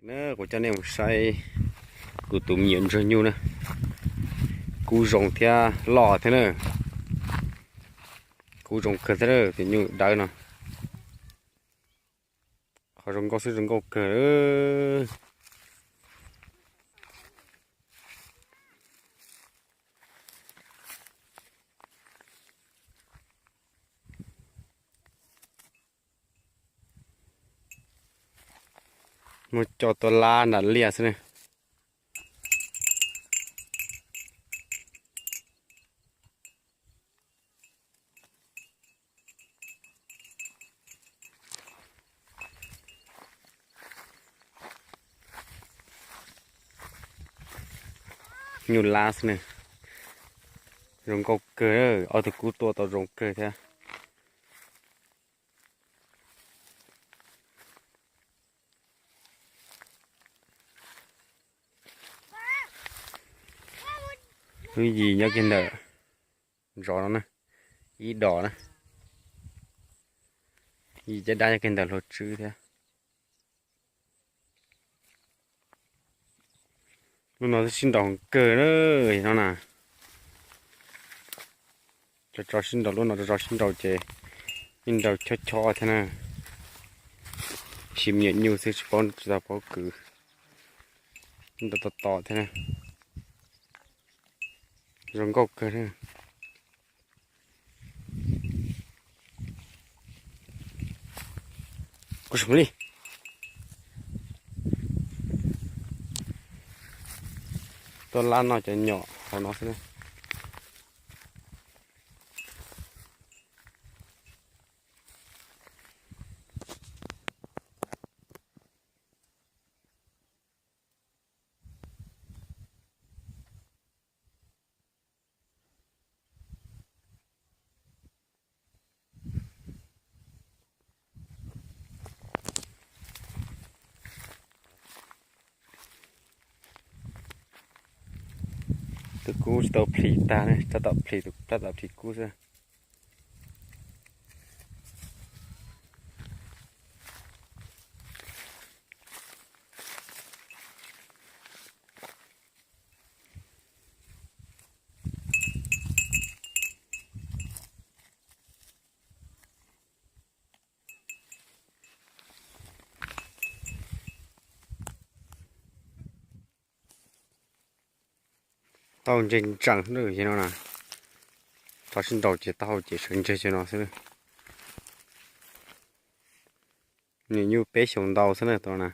Na, kuv coj nej mus saib kuv tus me nyuam ntsuag nyuj na. Kub zoo thiab loj thiab na. Kub zoo kawg thiab, tus nyuj dawb no. Qhov zoo nkauj xwb zoo nkauj kawg. Muab coj tuaj lab nram liaj xwb ne. Nyuj lab xwb ne. Zoo nkauj kawg, ob tug kub tuaj tau zoo kawg thiab. Lub yim nyob kiag ntawm zos no na, ib dos na. Yim caj dab nyob kiag ntawm hluas tswb thiab. Lub no twb sib nraus kawg no na. Tso tso sib nraus, lub no tso tso sib nraus ces yeej nraus chob chob thiab na. Sim me nyuam nyuj xwb tsis paub, tsis tau paub kwv. Nraus tom tom thiab na. Zoo nkauj kawg na. Kuv sim li tuaj lab noj cov nyom hauv no xwb. Tus kub tsis tau plhis tag ne, tab tom plhis tus, tab tom plhis kub xwb. Tau ntseeg ntsees no na. Tso sib nraus ces taub hau ces sawv ntseg xwb no xwb. Nyuam nyuj peb xyoos ntau xwb na tus no na.